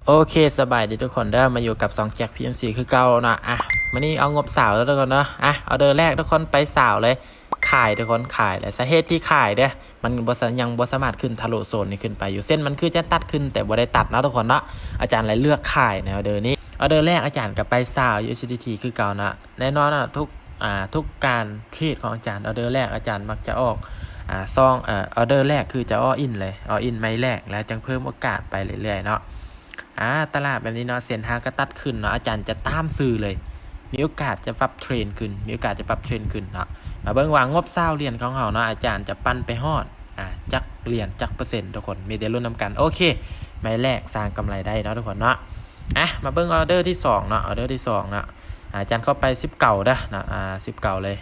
ໂອເຄ ສະບາຍດີທຸກຄົນເດີ ມາຢູ່ກັບຊ່ອງແຈັກ ພີເອັມຊີ ຄືເກົ່າເນາະ. ອ່ະ ມື້ນີ້ເອົາງົບຊາວເດີທຸກຄົນເດີ. ອ່ະ ອໍເດີແລກທຸກຄົນໄປຊາວເລີຍ ຂາຍທຸກຄົນ ຂາຍເລີຍ. ສາເຫດທີ່ຂາຍເດີ ມັນບໍ່ສາ ຍັງບໍ່ສາມາດຂຶ້ນທະລຸໂຊນນີ້ຂຶ້ນໄປຢູ່ ເສັ້ນມັນຄືຈະຕັດຂຶ້ນ ແຕ່ບໍ່ໄດ້ຕັດເນາະທຸກຄົນເນາະ. ອາຈານເລີຍເລືອກຂາຍໃນອໍເດີນີ້. ອໍເດີແລກອາຈານກໍໄປຊາວ ຢູເອສດີທີ ຄືເກົ່າເນາະ. ແນ່ນອນເນາະ ທຸກ ອ່າ ທຸກການເທຣດຂອງອາຈານ ອໍເດີແລກອາຈານມັກຈະອອກ ອ່າ ຊອງ ເອີ ອໍເດີແລກຄືຈະອໍອິນເລີຍ ອໍອິນໄມ້ແລກ ແລ້ວຈັ່ງເພີ່ມໂອກາດໄປເລື້ອຍໆເນາະ. ອ່າ ຕະຫຼາດແບບນີ້ເນາະ ເສັ້ນຫາກະຕັດຂຶ້ນເນາະ ອາຈານຈະຕາມຊື້ເລີຍ ມີໂອກາດຈະປັບເທຣນຂຶ້ນ ມີໂອກາດຈະປັບເທຣນຂຶ້ນເນາະ. ມາເບິ່ງວ່າງົບຊາວຫຼຽນຂອງເຮົາເນາະ ອາຈານຈະປັ່ນໄປຮອດ ອ່າ ຈັກຫຼຽນຈັກເປີເຊັນທຸກຄົນ ມີແຕ່ລຸ້ນນຳກັນ. ໂອເຄ ໄມ້ແລກສ້າງກຳໄລໄດ້ເນາະທຸກຄົນເນາະ. ອ່ະ ມາເບິ່ງອໍເດີທີສອງເນາະ ອໍເດີທີສອງເນາະ. ອາຈານເຂົ້າໄປສິບເກົ້າເດີເນາະ ອ່າ ສິບເກົ້າເລີຍ.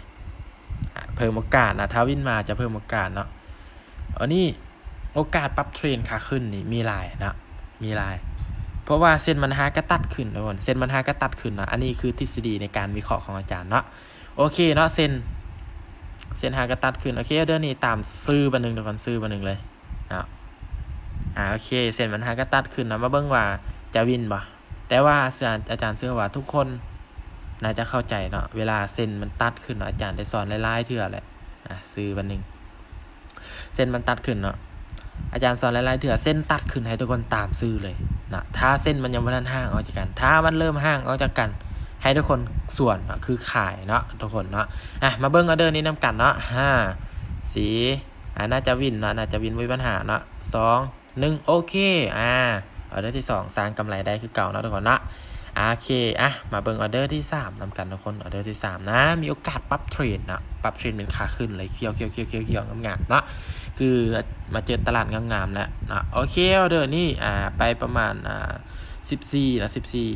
ອ່າ ເພີ່ມໂອກາດນະ ຖ້າວິນມາຈະເພີ່ມໂອກາດເນາະ. ອັນນີ້ໂອກາດປັບເທຣນຂາຂຶ້ນນີ້ມີຫຼາຍເນາະ ມີຫຼາຍ ເພາະວ່າເສັ້ນມັນຫາກະຕັດຂຶ້ນທຸກຄົນ ເສັ້ນມັນຫາກະຕັດຂຶ້ນເນາະ. ອັນນີ້ຄືທິດສະດີໃນການວິເຄາະຂອງອາຈານເນາະ. ໂອເຄເນາະ ເສັ້ນ ເສັ້ນຫາກະຕັດຂຶ້ນ. ໂອເຄ ອໍເດີນີ້ຕາມຊື້ບາດໜຶ່ງທຸກຄົນ ຊື້ບາດໜຶ່ງເລີຍເນາະ. ອ່າ ໂອເຄ ເສັ້ນມັນຫາກະຕັດຂຶ້ນເນາະ ມາເບິ່ງວ່າຈະວິນບໍ່. ແຕ່ວ່າເຊື່ອ ອາຈານເຊື່ອວ່າທຸກຄົນໜ້າຈະເຂົ້າໃຈເນາະ ເວລາເສັ້ນມັນຕັດຂຶ້ນເນາະ ອາຈານໄດ້ສອນຫຼາຍໆເທື່ອແຫຼະ. ອ່າ ຊື້ບາດໜຶ່ງ ເສັ້ນມັນຕັດຂຶ້ນເນາະ ອາຈານສອນຫຼາຍໆເທື່ອ ເສັ້ນຕັດຂຶ້ນໃຫ້ທຸກຄົນຕາມຊື້ເລີຍເນາະ. ຖ້າເສັ້ນມັນຍັງບໍ່ທັນຫ່າງອອກຈາກກັນ ຖ້າມັນເລີ່ມຫ່າງອອກຈາກກັນ ໃຫ້ທຸກຄົນສວນເນາະ ຄືຂາຍເນາະທຸກຄົນເນາະ. ອ່ະ ມາເບິ່ງອໍເດີນີ້ນຳກັນເນາະ ຫ້າ ສີ່ ອ່າ ໜ້າຈະວິນເນາະ ໜ້າຈະວິນ ບໍ່ມີບັນຫາເນາະ ສອງ ໜຶ່ງ ໂອເຄ. ອ່າ ອໍເດີທີສອງສ້າງກຳໄລໄດ້ຄືເກົ່າເນາະທຸກຄົນເນາະ. ໂອເຄ ອ່ະ ມາເບິ່ງອໍເດີທີສາມນຳກັນທຸກຄົນ ອໍເດີທີສາມນະ ມີໂອກາດປັບເທຣນເນາະ ປັບເທຣນເປັນຂາຂຶ້ນເລີຍ ຂຽວໆໆໆ ງາມໆເນາະ ຄືມາເຈີຕະຫຼາດງາມໆແລ້ວເນາະ. ໂອເຄ ອໍເດີນີ້ ອ່າ ໄປປະມານ ອ່າ ສິບສີ່ເນາະ ສິບສີ່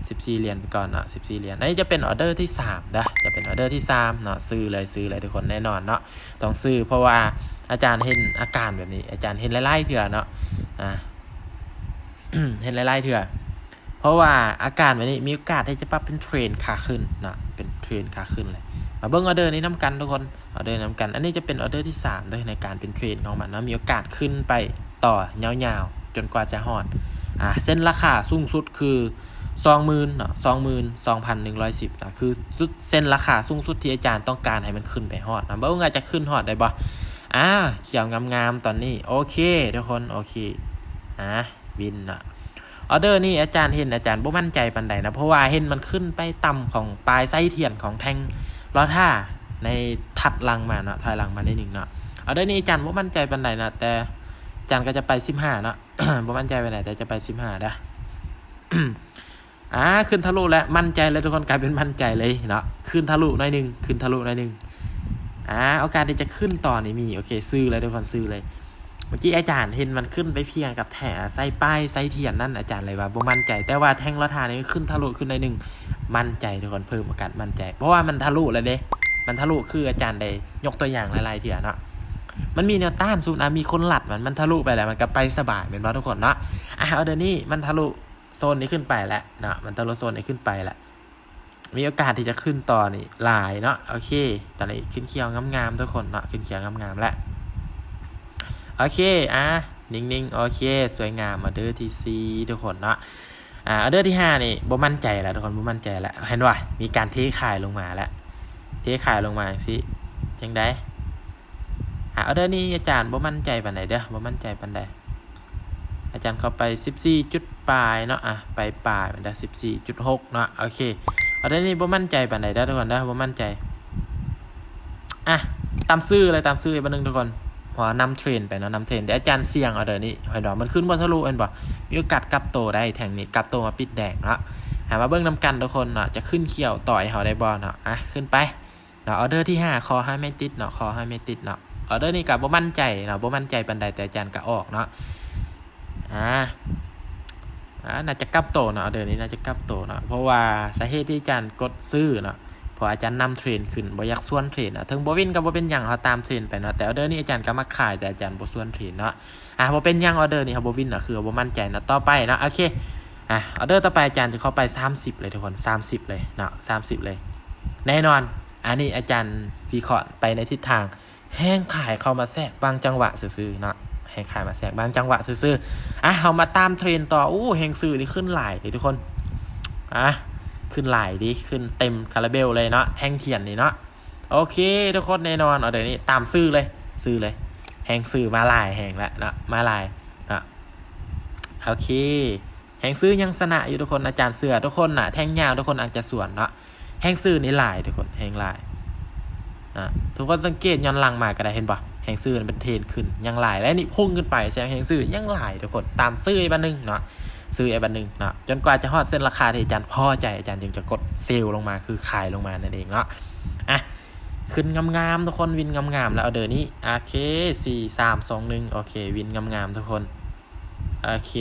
ສິບສີ່ຫຼຽນໄປກ່ອນເນາະ ສິບສີ່ຫຼຽນ. ອັນນີ້ຈະເປັນອໍເດີທີສາມເດີ ຈະເປັນອໍເດີທີສາມເນາະ ຊື້ເລີຍ ຊື້ເລີຍທຸກຄົນ ແນ່ນອນເນາະ ຕ້ອງຊື້ ເພາະວ່າອາຈານເຫັນອາການແບບນີ້ ອາຈານເຫັນຫຼາຍໆເທື່ອເນາະ ອ່າ ເຫັນຫຼາຍໆເທື່ອ ເພາະວ່າອາການແບບນີ້ມີໂອກາດທີ່ຈະປັບເປັນເທຣນຂາຂຶ້ນເນາະ ເປັນເທຣນຂາຂຶ້ນເລີຍ. ມາເບິ່ງອໍເດີນີ້ນຳກັນທຸກຄົນ ອໍເດີນຳກັນ. ອັນນີ້ຈະເປັນອໍເດີທີສາມເດີ ໃນການເປັນເທຣນຂອງມັນເນາະ ມີໂອກາດຂຶ້ນໄປຕໍ່ຍາວໆ ຈົນກວ່າຈະຮອດ ອ່າ ເສັ້ນລາຄາສູງສຸດຄື ສອງໝື່ນເນາະ ສອງໝື່ນສອງພັນໜຶ່ງຮ້ອຍສິບເນາະ ຄືສຸດ ເສັ້ນລາຄາສູງສຸດທີ່ອາຈານຕ້ອງການໃຫ້ມັນຂຶ້ນໄປຮອດເນາະ. ເບິ່ງວ່າຈະຂຶ້ນຮອດໄດ້ບໍ່. ອ່າ ຂຽວງາມໆຕອນນີ້ ໂອເຄທຸກຄົນ ໂອເຄ ອ່າ ວິນເນາະ. ອໍເດີນີ້ອາຈານເຫັນ ອາຈານບໍ່ໝັ້ນໃຈປານໃດນະ ເພາະວ່າເຫັນມັນຂຶ້ນໄປຕ່ຳຂອງປາຍໄສ້ທຽນຂອງແທ່ງລໍຖ້າໃນຖັດຫຼັງມາເນາະ ຖອຍຫຼັງມາໜ້ອຍໜຶ່ງເນາະ. ອໍເດີນີ້ອາຈານບໍ່ໝັ້ນໃຈປານໃດນະ ແຕ່ອາຈານກໍຈະໄປສິບຫ້າເນາະ ບໍ່ໝັ້ນໃຈປານໃດ ແຕ່ຈະໄປສິບຫ້າເດີ. ອ່າ ຂຶ້ນທະລຸແລ້ວ ໝັ້ນໃຈເລີຍທຸກຄົນ ກາຍເປັນໝັ້ນໃຈເລີຍເນາະ ຂຶ້ນທະລຸໜ້ອຍໜຶ່ງ ຂຶ້ນທະລຸໜ້ອຍໜຶ່ງ. ອ່າ ໂອກາດທີ່ຈະຂຶ້ນຕໍ່ນີ້ມີ ໂອເຄ ຊື້ເລີຍທຸກຄົນ ຊື້ເລີຍ. ເມື່ອກີ້ອາຈານເຫັນມັນຂຶ້ນໄປພຽງກັບແທ່ງ ໃສ່ປ້າຍໃສ່ທຽນນັ້ນ ອາຈານເລີຍວ່າບໍ່ໝັ້ນໃຈ ແຕ່ວ່າແທ່ງລໍຖ້ານີ້ຂຶ້ນທະລຸຂຶ້ນໜ້ອຍໜຶ່ງ ໝັ້ນໃຈທຸກຄົນ ເພີ່ມໂອກາດໝັ້ນໃຈ ເພາະວ່າມັນທະລຸແລ້ວເດ້ ມັນທະລຸ ຄືອາຈານໄດ້ຍົກຕົວຢ່າງຫຼາຍໆເທື່ອເນາະ ມັນມີແນວຕ້ານສູງ ອ່າ ມີຄົນລັດມັນ ມັນທະລຸໄປແລ້ວ ມັນກໍໄປສະບາຍ ແມ່ນບໍ່ທຸກຄົນເນາະ. ອ່າ ອໍເດີນີ້ມັນທະລຸໂຊນນີ້ຂຶ້ນໄປແລ້ວເນາະ ມັນທະລຸໂຊນນີ້ຂຶ້ນໄປແລ້ວ ມີໂອກາດທີ່ຈະຂຶ້ນຕໍ່ນີ້ຫຼາຍເນາະ. ໂອເຄ ຕອນນີ້ຂຶ້ນຂຽວງາມໆທຸກຄົນເນາະ ຂຶ້ນຂຽວງາມໆແລ້ວ. ໂອເຄ ອ່າ ນິ່ງໆ ໂອເຄ ສວຍງາມ. ອໍເດີທີສີ່ທຸກຄົນເນາະ ອ່າ ອໍເດີທີຫ້ານີ້ບໍ່ໝັ້ນໃຈແລ້ວທຸກຄົນ ບໍ່ໝັ້ນໃຈແລ້ວ ເຫັນບໍ່ ມີການເທຂາຍລົງມາແລ້ວ ເທຂາຍລົງມາຈັ່ງຊີ້ ຈັ່ງໃດ. ອ່າ ອໍເດີນີ້ອາຈານບໍ່ໝັ້ນໃຈປານໃດເດີ ບໍ່ໝັ້ນໃຈປານໃດ. ອາຈານເຂົ້າໄປສິບສີ່ຈຸດປາຍເນາະ ອ່າ ໄປປາຍມັນເດີ ສິບສີ່ຈຸດຫົກເນາະ. ໂອເຄ ອໍເດີນີ້ບໍ່ໝັ້ນໃຈປານໃດເດີທຸກຄົນເດີ ບໍ່ໝັ້ນໃຈ. ອ່າ ຕາມຊື້ເລີຍ ຕາມຊື້ອີກບາດໜຶ່ງທຸກຄົນ ເພາະວ່ານຳເທຣນໄປເນາະ ນຳເທຣນ. ແຕ່ອາຈານສ່ຽງອໍເດີນີ້ ເຫັນບໍ່ ມັນຂຶ້ນບໍ່ທະລຸ ເຫັນບໍ່ ມີໂອກາດກັບໂຕໄດ້ແທ່ງນີ້ ກັບໂຕມາປິດແດງເນາະ. ອ່າ ມາເບິ່ງນຳກັນທຸກຄົນເນາະ ຈະຂຶ້ນຂຽວຕໍ່ໃຫ້ເຮົາໄດ້ບໍ່ເນາະ. ອ່າ ຂຶ້ນໄປ ເນາະ ອໍເດີທີຫ້າ ຂໍໃຫ້ໄມ່ຕິດເນາະ ຂໍໃຫ້ໄມ່ຕິດເນາະ. ອໍເດີນີ້ກໍບໍ່ໝັ້ນໃຈເນາະ ບໍ່ໝັ້ນໃຈປານໃດ ແຕ່ອາຈານກໍອອກເນາະ. ອ່າ ອ່າ ໜ້າຈະກັບໂຕເນາະ ອໍເດີນີ້ໜ້າຈະກັບໂຕເນາະ ເພາະວ່າສາເຫດທີ່ອາຈານກົດຊື້ເນາະ ເພາະອາຈານນຳເທຣນຂຶ້ນ ບໍ່ຢາກສວນເທຣນເນາະ. ເຖິງບໍ່ວິນກໍບໍ່ເປັນຫຍັງ ເຮົາຕາມເທຣນໄປເນາະ ແຕ່ອໍເດີນີ້ອາຈານກໍມັກຂາຍ ແຕ່ອາຈານບໍ່ສວນເທຣນເນາະ. ອ່າ ບໍ່ເປັນຫຍັງ ອໍເດີນີ້ເຮົາບໍ່ວິນເນາະ ຄືເຮົາບໍ່ໝັ້ນໃຈເນາະ. ຕໍ່ໄປເນາະ ໂອເຄ ອ່າ ອໍເດີຕໍ່ໄປອາຈານຈະເຂົ້າໄປສາມສິບເລີຍທຸກຄົນ ສາມສິບເລີຍເນາະ ສາມສິບເລີຍ. ແນ່ນອນ ອັນນີ້ອາຈານວິເຄາະໄປໃນທິດທາງແຮງຂາຍເຂົ້າມາແຊກບາງຈັງຫວະຊື່ໆເນາະ ແຮງຂາຍມາແຊກບາງຈັງຫວະຊື່ໆ. ອ່ະ ເຮົາມາຕາມເທຣນຕໍ່. ໂອ້ ແຮງຊື້ນີ້ຂຶ້ນຫຼາຍເດ້ທຸກຄົນ. ອ່ະ ຂຶ້ນຫຼາຍເດ້ ຂຶ້ນເຕັມຄາລາເບວເລີຍເນາະ ແທ່ງທຽນນີ້ເນາະ. ໂອເຄທຸກຄົນ ແນ່ນອນ ອໍເດີນີ້ຕາມຊື້ເລີຍ ຊື້ເລີຍ. ແຮງຊື້ມາຫຼາຍແຮງແລ້ວເນາະ ມາຫຼາຍເນາະ. ໂອເຄ ແຮງຊື້ຍັງຊະນະຢູ່ທຸກຄົນ. ອາຈານເຊື່ອທຸກຄົນນະ ແທ່ງຍາວທຸກຄົນອາດຈະສວນເນາະ. ແຮງຊື້ນີ້ຫຼາຍທຸກຄົນ ແຮງຫຼາຍນະ. ທຸກຄົນສັງເກດຍ້ອນຫຼັງມາກໍໄດ້ ເຫັນບໍ່? ແຮງຊື້ມັນເປັນເທຣນຂຶ້ນ ຍັງຫຼາຍ ແລະນີ້ພຸ່ງຂຶ້ນໄປ ແສດງແຮງຊື້ຍັງຫຼາຍທຸກຄົນ. ຕາມຊື້ອີກບາດໜຶ່ງເນາະ ຊື້ອີກບາດໜຶ່ງເນາະ ຈົນກວ່າຈະຮອດເສັ້ນລາຄາທີ່ອາຈານພໍໃຈ ອາຈານຈຶ່ງຈະກົດເຊວລົງມາ ຄືຂາຍລົງມານັ້ນເອງເນາະ. ອ່ະ ຂຶ້ນງາມໆທຸກຄົນ ວິນງາມໆ ແລ້ວອໍເດີນີ້. ໂອເຄ ສີ່ ສາມ ສອງ ໜຶ່ງ ໂອເຄ ວິນງາມໆທຸກຄົນ. ໂອເຄ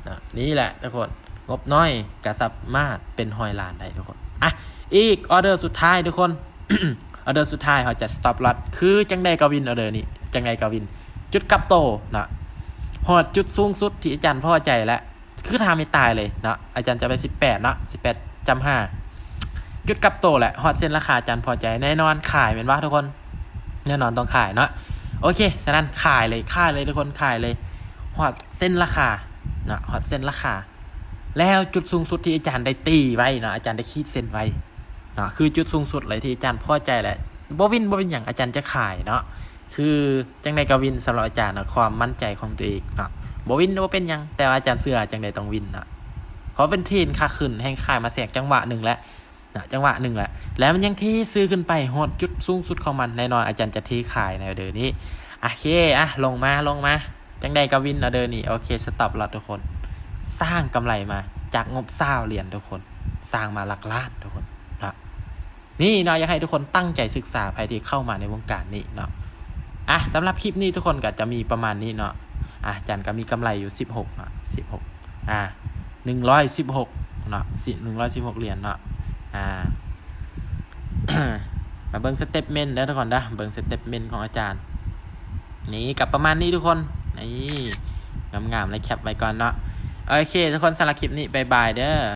ເນາະ ນີ້ແຫຼະທຸກຄົນ ງົບນ້ອຍກໍສາມາດເປັນຮ້ອຍລ້ານໄດ້ທຸກຄົນ. ອ່ະ ອີກອໍເດີສຸດທ້າຍທຸກຄົນ ອໍເດີສຸດທ້າຍເຮົາຈະສະຕັອບລອດ ຄືຈັ່ງໃດກໍວິນ ອໍເດີນີ້ຈັ່ງໃດກໍວິນ. ຈຸດກັບໂຕເນາະ ຮອດຈຸດສູງສຸດທີ່ອາຈານພໍໃຈແລ້ວ ຄືຖ້າມີຕາຍເລີຍເນາະ ອາຈານຈະໄປສິບແປດເນາະ ສິບແປດຈຸດຫ້າ. ຈຸດກັບໂຕແຫຼະ ຮອດເສັ້ນລາຄາອາຈານພໍໃຈແນ່ນອນ ຂາຍແມ່ນບໍ່ທຸກຄົນ? ແນ່ນອນຕ້ອງຂາຍເນາະ. ໂອເຄ ສະນັ້ນຂາຍເລີຍ ຂາຍເລີຍທຸກຄົນ ຂາຍເລີຍ. ຮອດເສັ້ນລາຄາເນາະ ຮອດເສັ້ນລາຄາ ແລ້ວຈຸດສູງສຸດທີ່ອາຈານໄດ້ຕີໄວ້ເນາະ ອາຈານໄດ້ຂີດເສັ້ນໄວ້ເນາະ ຄືຈຸດສູງສຸດເລີຍທີ່ອາຈານພໍໃຈແຫຼະ. ບໍ່ວິນບໍ່ເປັນຫຍັງ ອາຈານຈະຂາຍເນາະ ຄືຈັ່ງໃດກໍວິນສຳລັບອາຈານເນາະ ຄວາມໝັ້ນໃຈຂອງຕົວເອງເນາະ. ບໍ່ວິນບໍ່ເປັນຫຍັງ ແຕ່ວ່າອາຈານເຊື່ອຈັ່ງໃດຕ້ອງວິນເນາະ ເພາະເປັນເທຣນຂາຂຶ້ນ ແຮງຂາຍມາແຊກຈັງຫວະໜຶ່ງແລ້ວ ນະ ຈັງຫວະໜຶ່ງແຫຼະ ແລ້ວມັນຍັງເທຊື້ຂຶ້ນໄປຮອດຈຸດສູງສຸດຂອງມັນ ແນ່ນອນອາຈານຈະເທຂາຍໃນອໍເດີນີ້. ໂອເຄ ອ່ະ ລົງມາ ລົງມາ ຈັ່ງໃດກໍວິນອໍເດີນີ້. ໂອເຄ ສະຕັອບລອດທຸກຄົນ ສ້າງກຳໄລມາຈາກງົບຊາວຫຼຽນທຸກຄົນ ສ້າງມາຫຼັກລ້ານທຸກຄົນເນາະ. ນີ້ເນາະ ຢາກໃຫ້ທຸກຄົນຕັ້ງໃຈສຶກສາ ໃຜທີ່ເຂົ້າມາໃນວົງການນີ້ເນາະ. ອ່ະ ສຳລັບຄລິບນີ້ທຸກຄົນກໍຈະມີປະມານນີ້ເນາະ. ອາຈານກໍມີກຳໄລຢູ່ສິບຫົກເນາະ ສິບຫົກ ອ່າ ໜຶ່ງຮ້ອຍສິບຫົກເນາະ ສິ ໜຶ່ງຮ້ອຍສິບຫົກຫຼຽນເນາະ. ອ່າ ມາເບິ່ງສະເຕັດເມັນເດີທຸກຄົນເດີ ເບິ່ງສະເຕັດເມັນຂອງອາຈານ. ນີ້ກໍປະມານນີ້ທຸກຄົນ ນີ້ ງາມໆ ແລ້ວແຄັບໄວ້ກ່ອນເນາະ. ໂອເຄທຸກຄົນ ສຳລັບຄລິບນີ້ ບາຍບາຍເດີ.